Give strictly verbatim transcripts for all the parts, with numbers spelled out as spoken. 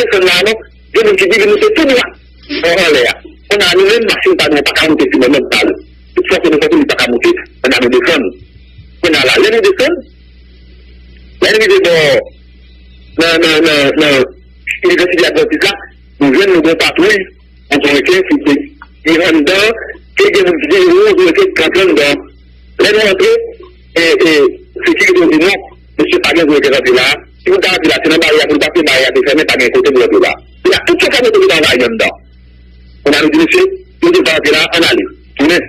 desann la non. Gen moun ki di li moute tou dwat an, anlè a. Kounye a, nou menm, machin pa nou an pa ka moute ti mòn nan pale. Tout fòs nou fè pou li pa ka moute, kounye a nou desann. Kounye a la, lè nou desann, lè nou rive bò nan, nan, nan, nan Inivèsite Advantis la, nou jwenn nou gen patwouy, yon reken ki, ki, ki anndan, ke gen moun ki di, yon reken ki antre anndan. Lè nou antre, e, e, sekirite yo di non, mesye pa gen reken k antre la. Si moun ta antre la, se nan baryè pou l pase, baryè a te fèmen, pa gen kote pou l antre la. Se la tout sa sa mete li nan anvayi anndan. Kounye a nou di mesye, yo deja antre la, ann ale, tounen.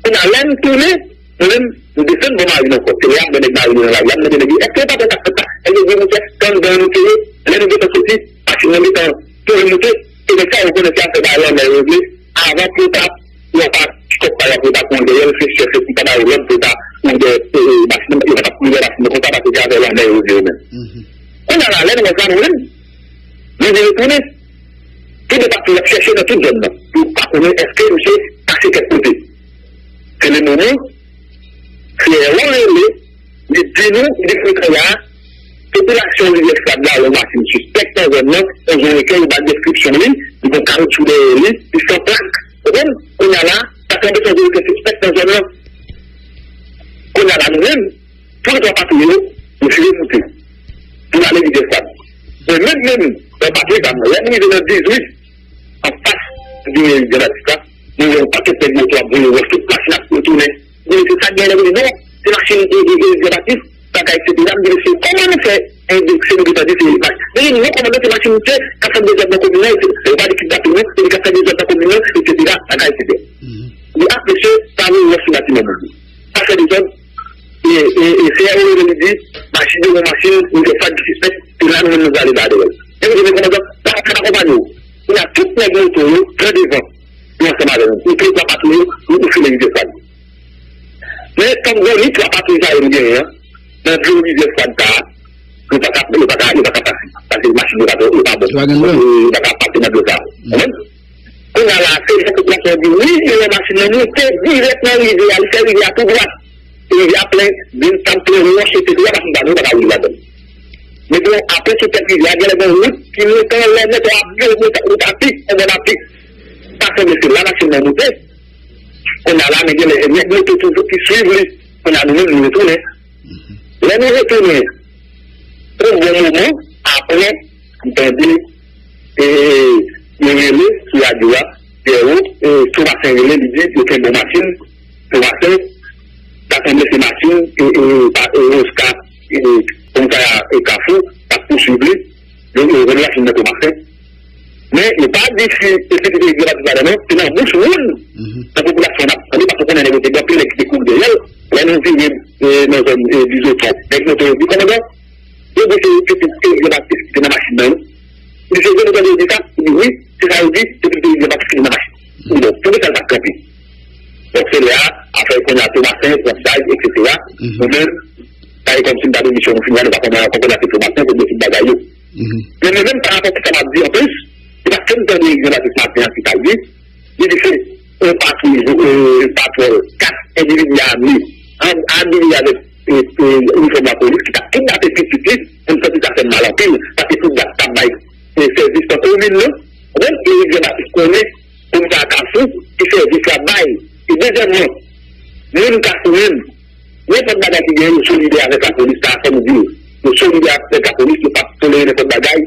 Kounye a lè n tounen, nou menm, nou desann bò marin ankò. Se lè y ap mande nèg marin yo nan lari, y ap mande nèg yo, èske yo pa fè sa, fè sa? Èske yo di, monchè, se anndan nou te ye? Lè nou gentan soti, machin nan gentan tounen moute, se nèg sa yo konnen se afè bay lanmè yo vle, avan pou yo ta, yo pa, pikòp pa yo ap yo ta kouri dèyè l, se chèf yo ki ta ba yo lòd pou yo ta kouri dèyè, e, e, machin nan, yo pa t ap kouri dèyè machin nan konsa, paske se afè lanmè yo vle yo menm. Kounye a la, lè nou wè sa nou menm, nou vin retounen. Tout de patwouy ap chèche nan tout zòn nan. Yo pa konnen èske misye pase kèk kote. Se le moman, C R O rele, li di nou, li di komisarya a, popilasyon Rivyè Fwad la, yon machin sispèk nan zòn nan, yon reken, yo ba l deskripsyon li, li gon kawotchou dèyè li, li san plak. Ou konprann? Kounye a la, sa sanble se yon reken sispèk nan zòn nan. Kounye a la, nou menm, Tout lòt patwouy yo, yo vire moute pou y ale Rivyè Fwad. Men menm, menm, nan patwouy pa m nan, lè m rive nan dizuit, anfas de Rivyè Batis la, mwen wè yon pakèt nèg moto ap voye wòch, tout machin ap retounen. Mwen di, "Se sa k genyen la?" Yo di, "Non, se machin e, e, e, Rivyè Batis, bagay, etsetera." M di, "Mesye, kòman nou fè, e, de, se nou ki tande, se machin?" Yo di, "Non, kòmandan, se machin misye k ap fè dezòd nan komin nan, etsetera." Yo pa di kidnaping, non, se li k ap fè dezòd nan komin nan, etsetera, bagay, etsetera. M di, "Ah, mesye, pa voye wòch sou batiman moun yo. Pa fè dezòd." E, e, e, C R O rele li di, machin yo, yon machin, nou te fè di sispèk, se la nou menm nou prale ba dèyè l. Epi, men kòmandan, pa, pa, pa konpanye w. Kounye a, tout nèg moto yo, pran devan, yo ansanm avè nou. Nou pran twa patwouy yo, nou, nou file Rivyè Fwad. Men, kòm gen ni twa patwouy sa yo nou genyen an, nan dlo Rivyè Fwad sa a, yo pa ka, yo pa ka, yo pa ka pase. Paske machin yo pa, yo pa bon. Yo pa gen dlo. Yo pa ka pase nan dlo sa a. Konprann? Kounye a la, se lè popilasyon an di wi, li wè machin nan moute dirèk nan rivyè a, li fè rivyè a tou dwat. Rivyè a plen, vin tann plen wòch, etsetera, machin pa nou pa ka woule ladan l. Men bon, apre sou tèt rivyè a, genlè gen yon wout ki monte anlè nèt, w ap gen wout, wout apik, yon bòn apik. Sa sanble se la machin nan moute. Kounye a la, men genlè gen nèg moto toujou ki swiv li. Kounye a nou menm, nou retounen. Lè nou retounen, yon bon moman, apre, m tande, e, yo rele sou radyo a, Pierrot, e, Tomasen rele, li di, yo kenbe yon machin, Tomasen, ta sanble se machin, e, e, pa, e, Oscar, e, komisarya, e, Kafou, t ap pouswiv li, yo, yo rele machin nan Tomasen. Men, yo pa di si se pitit Rivyè Batis ladan non, se nan bouch moun, nan popilasyon n ap tande, paske w konnen nèg yo te gen anpil nèg ki te kouri dèyè l, lè nou vire, e, nan zòn, e, Bizoton, nèg moto yo di, kòmandan, yo di se, se, se, se Rivyè Batis ki te nan machin nan, wi. Li di, se vre nou tande yo di sa? Li di, wi, se sa yo di, se pitit Rivyè Batis ki te nan machin. Li di, bon, poukisa l pa t kanpe? Donk, se lè a, afè kounye a Tomasen, pran chaj, etsetera. Nou menm, sa e kòmsi n ta gen misyon nou fini a, nou pa konn ankò kounye a se Tomasen pou gen tout bagay yo. Men nou menm, pa rapò ki sa m ap di anplis, se paske m tande Jean Baptiste Martin an ki sa l di, li di se yon patwouy, e, patwòl, kat endividi ame, an, abiye avèk, e, e, inifòm lapolis ki t ap kidnape pitit li, m santi sa fè m mal anpil, paske tout dat t ap bay, e, sèvis nan komin nan, menm Eric Jean Baptiste konnen komisarya Kafou ki sèvis l ap bay. E dezyèmman, moun Kafou menm, nenpòt bagay ki genyen, yo solidè avèk lapolis, sa fò nou di yo. Yo solidè avèk lapolis, yo p ap tolere nenpòt bagay.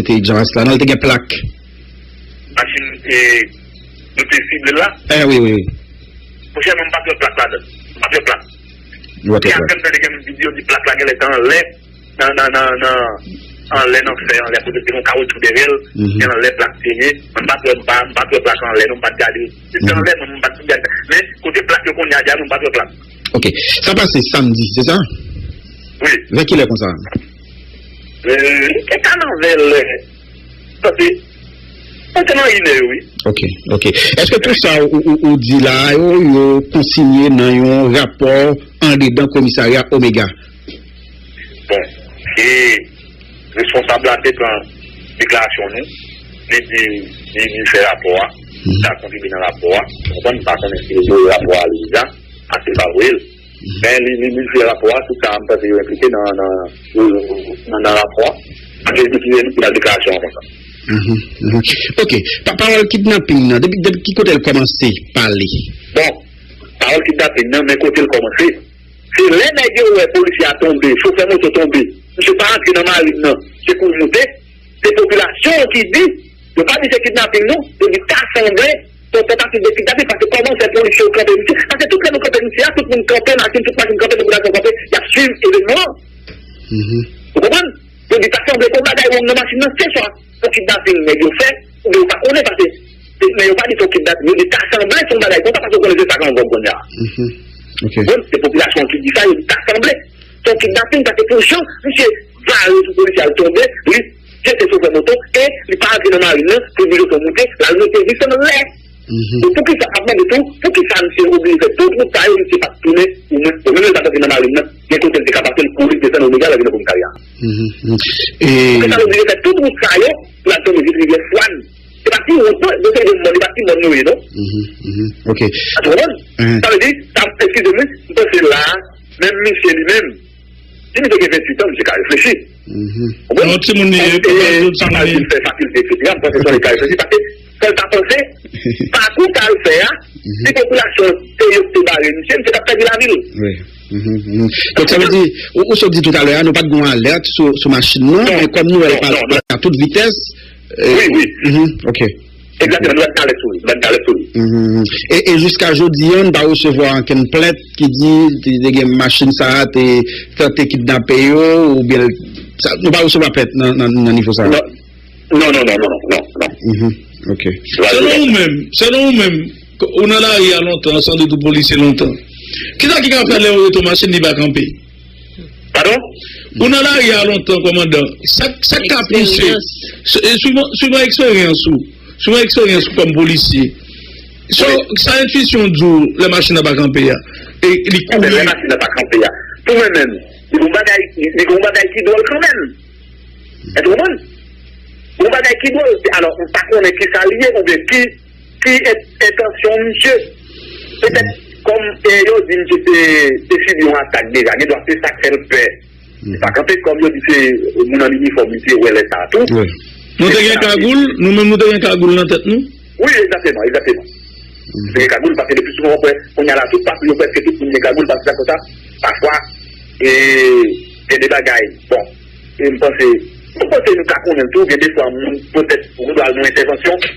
se te Jean Aslan, non, li te gen plak. Machin, e, nou te sible la. Eh, wi, wi, wi. Monchè, mwen, m pa t wè plak ladan. M pa t wè plak. Ou pa t wè plak. Apèn tande gen videyo di plak la genlè te anlè, nan, nan, nan, nan, anlè nan fè, anlè kote te gen yon kawoutchou dèyè l, mhm, gen anlè plak te ye. Mwen, m pa t wè, m pa, m pa t wè plak anlè, non, m pa t gade. Se te, mhm, anlè, mwen, m pa t gade. Men, kote plak yo kounye a, di a, non, m pa t wè plak. Ok. Sa pase samdi, se sa? Wi. Vè kilè konsa? E, li te ka nan vè lè, paske, mwen te nan inè yo, wi. Ok, ok. Èske tout sa ou, ou, ou di la, yo, yo konsinye nan yon rapò andedan komisarya Omega? Bon, e responsab la te pran deklarasyon nou, li di, li, li fè rapò a, mhm, li ta kontribye nan rapò a. Ou konprann, m pa konnen si li voye rapò a li deja, a se pa voye l. Men li, li, li fè rapò a, tout sa, m panse yo enplike nan, nan, nan, nan rapò a. Paske li te fè deklarasyon an konsa. Mhm, mhm. Ok, pa, pawòl kidnaping nan, depi, depi ki kote l kòmanse pale? Bon, pawòl kidnaping nan, men kote l kòmanse. Se lè nèg yo wè polisye a tonbe, chofè moto tonbe, misye pa antre nan marin nan, se pou l moute. Se popilasyon an ki di, yo pa di se kidnaping non, yo di ta sanble se yon tantativ de kidnaping, paske kòman w fè polisye yo kanpe misye? Paske tout lè nou kanpe misye a, tout moun kanpe, machin, tout machin kanpe, popilasyon kanpe, y ap swiv evènman an. Mhm. Ou konprann? Yo di ta sanble se yon bagay wrong nan machin nan, se swa yon kidnaping nèg yo fè, oubyen yo pa konnen, paske, men yo pa di se yon kidnaping, yo di ta sanble se yon bagay konsa, paske yo konnen se sa k an vòg kounye a. Mhm. Ok. Bon, se popilasyon an ki di sa, yo di ta sanble se yon kidnaping, paske pou jan misye vare sou polisye a, l tonbe, li jete chofè moto, e li pa antre nan marin nan, pou li moute, l al moute jis anlè. Mhm. Donk, poukisa, m ap mande tou, poukisa misye oblije fè tout wout sa yo, misye pa t tounen, ou menm, ou menm lè l pa t antre nan marin nan, gen kote l te ka pase, l kouri desann Omega, l al vin nan komisarya a? Mhm, mhm. E poukisa l oblije fè tout wout sa yo, pou l al tonbe jis rivyè Swan? Se pa ti wont, non, se yon mòn, se pa ti mòn nou ye, non? Mhm, mhm. Ok. Ou konprann? Mhm. Sa vle di, sa, eskize m, wi, m panse la, menm misye li menm, si misye gen venntuit an, misye ka reflechi. Mhm. Ou konprann? Non, timoun li ye, e, papa, timoun li ye. Papa di l fè fakilte, etsetera, m panse se yon nèg ka reflechi, paske sa l ta panse, pakou sa l fè a, mhm, si popilasyon te yo te bare misye, misye t ap pèdi lavi l. Wi. Mhm, mhm. Donk, sa vle di, ou, ou sot di toutalè a, nou pa t gen yon alèt sou, sou machin nan, non, men kòm nou wè l pa, non, non, a tout vitès, e, wi, wi. Mhm, ok. Egzakteman, nou pa t gen alèt sou li, nou pa t gen alèt sou li. Mhm. E, e jiska jodi a, nou pa resevwa ankenn plent ki di te, te gen machin sa a, te tante kidnape yo, oubyen, sa, nou pa resevwa plent nan, nan, nan nivo sa a. Non. Non, non, non, non, non, non, non. Mhm. Ok. Selon ou menm, selon ou menm, Ou nan lari a lontan, san dout ou polisye lontan. Kisa ki ka fè lè ou rete machin li pa kanpe? Padon? Ou nan lari a lontan, kòmandan. Sa, sa k ka pouse? Swivan, swivan eksperyans ou. Swivan eksperyans ou kòm polisye. So, sa entwisyon di w lè machin nan pa kanpe a. E li kouri. Lè machin nan pa kanpe a. Pou mwen menm, li gon bagay, li gon bagay ki dwòl kanmenm. Èske ou konprann? Yon bagay ki dwòl, se, alò, m pa konnen ki sa l ye, oubyen ki, ki en-, entansyon misye. Petèt, kòm, e, yo di misye te, te sibi yon atak deja, gen dwa se sa k fè l pè. Li pa kanpe, kòm yo di se moun an inifòm, misye wè lè sa a tou. Nou te gen kagoul, nou menm nou te gen kagoul nan tèt nou? Wi, egzakteman, egzakteman. Te gen kagoul, paske le pli souvan, w ap wè, kounye a la, tout patou, yo prèske tout moun gen kagoul, paske sa konsa, pafwa, e, gen de bagay. Bon, e m panse, m panse nou ka konnen l tou, gen de fwa, moun, petèt, ou dwe al nan entèvansyon,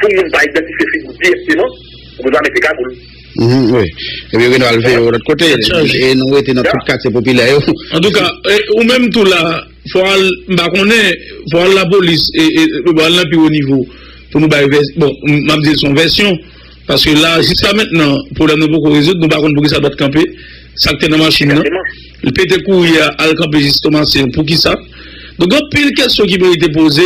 pou moun pa idantifye figi w dirèkteman, ou dwe mete kagoul. Mhm, wi. Epi Reno al veye yon lòt kote, e nou rete nan tout katye popilè yo. Antouka, e, ou menm tou la, fò al, m pa konnen, fò al lapolis, e, e, fò al nan pi wo nivo, pou nou bay vès-, bon, m ap di l se yon vèsyon, paske la, jiska mentnan, pwoblèm nan poko rezoud, nou pa konn poukisa l pa t kanpe, sa k te nan machin nan, li pete kouri a, al kanpe jis Tomasen, poukisa? Donk, gen anpil kesyon ki merite poze,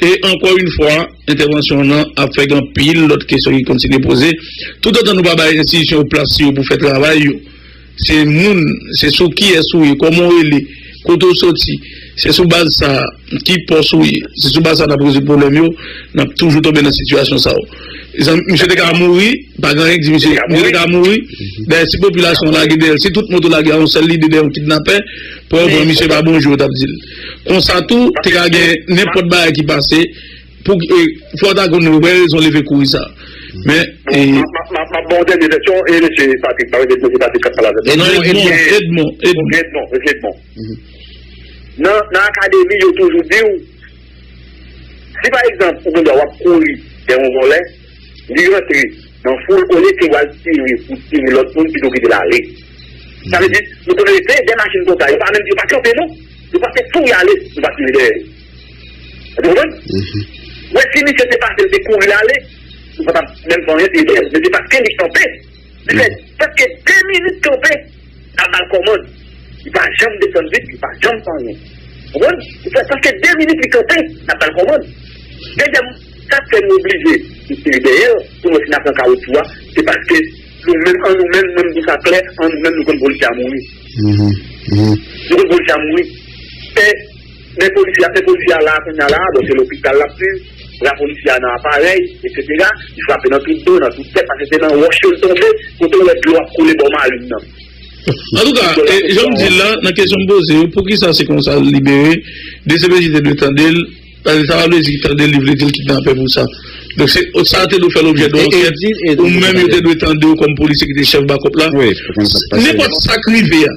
e ankò yon fwa, entèvansyon w nan ap fè gen anpil lòt kesyon ki kontinye poze. Toutotan nou pa bay enstitisyon yo plas yo pou fè travay yo, se moun, se sou kiyès ou ye, kòman w rele, kote w soti, se sou baz sa, ki pòs ou ye, se sou baz sa n ap rezoud pwoblèm yo, n ap toujou tonbe nan sitiyasyon sa yo. Zanmi, misye te ka mouri, pa gen anyen k di misye, misye te ka mouri. Dayè, si popilasyon lage dèyè l, si tout moto lage a yon sèl lide dèyè yon kidnapè, pou yo pran misye pa bonjou, yo t ap di l. Konsa tou, te ka gen nenpòt bagay ki pase, pou, e, fò w ta konn wè rezon leve kouri sa. Men, e, m ap ba w dènye vèsyon, e mesye Patrick, pa rete mesye Patrick k ap pale avè m. Non, Edmond, Edmond, Edmond. Edmond, mesye Edmond. Nan, nan akademi, yo toujou di w, si pa egzanp, ou gen dwa w ap kouri dèyè yon vòlè, li rantre nan foul, olye ke w al tire pou tire lòt moun, pito kite l ale. Sa vle di, nou konn rete dèyè machin konsa, yo pa menm, yo pa kanpe non. Yo pase fou y ale, nou pa tire dèyè yo. Ou konprann? Wè, si misye te pase, l te kouri l ale, nou pa t ap menm fè anyen, tire dèyè l. Men se paske li kanpe. Li fè prèske de minit kanpe, n ap ba l kòmann. Li pa janm desann vit, li pa janm fè anyen. Ou konprann? Li fè prèske de minit li kanpe, n ap ba l kòmann. Dezyèm, sa k fè nou oblije tire dèyè l, pou nou fin ap pran kawotchou a, se paske nou menm, an nou menm, mwen m di w sa klè, an nou menm, nou konn polisye a mouri. Nou konn polisye a mouri. E, men polisye a, men polisye a la, kounye a la, bon, se lopital l ap swiv, bra polisye a nan aparèy, etsetera. Li frape nan tout do, nan tout tèt, paske se nan wòch yo l tonbe, kote w wè dlo ap koule bò Malin nan. Antouka, e, jan m di l la, nan kesyon m poze yo, poukisa se konsa l libere, D C P J te dwe tande l, paske sa pa vle di tande l, li vle di l kidnapè pou sa. Donk, se, sa te dwe fè lobjè de yon ankèt, ou menm yo te dwe tande w kòm polisye ki te chèf bakòp la. Nenpòt sa k rive a,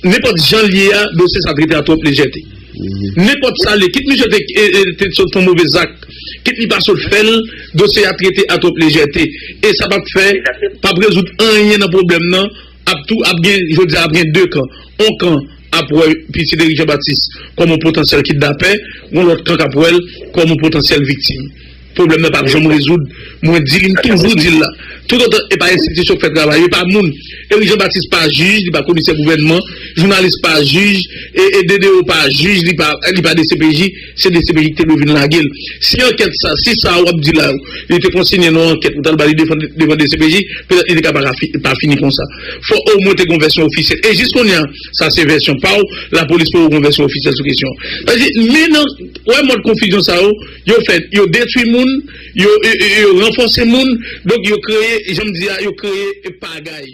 nenpòt jan l ye a, dosye sa trete a twòp lejète. Nenpòt sa l ye, kit misye te, e, e, te sot fè yon move zak, kit li pa sot fè l, dosye a trete a twòp lejète. E sa p ap fè, p ap rezoud anyen nan pwoblèm nan, ap tou, ap gen, jodi a, ap gen de kan. On kan ap wè pitit Eric Jean Baptiste kòm yon potansyèl kidnapè, yon lòt kan k ap wè l kòm yon potansyèl viktim. Pwoblèm nan p ap janm rezoud. Mwen di li, m toujou di l la. Toutotan e pa enstitisyon k fè travay yo, e pa moun. Eric Jean Baptiste pa jij, li pa komisè gouvènman, jounalis pa jij, e, e D D O pa jij, li pa, li pa D C P J, se D C P J ki te dwe vin lage l. Si ankèt sa, si sa w ap di la, li te konsinye nan yon ankèt, ou t al ba li devan, devan D C P J, petèt li te ka pa, pa fini konsa. Fò omwen te gen yon vèsyon ofisyèl. E jis kounye a, sa se vèsyon pa w, lapolis poko gen yon vèsyon ofisyèl sou kesyon an. Sa vle di, men nan, wè mòd konfizyon sa yo, yo fè, yo detwi moun, yo, yo, yo, yo ranfòse moun, donk yo kreye, jan m di a, yo kreye pagay.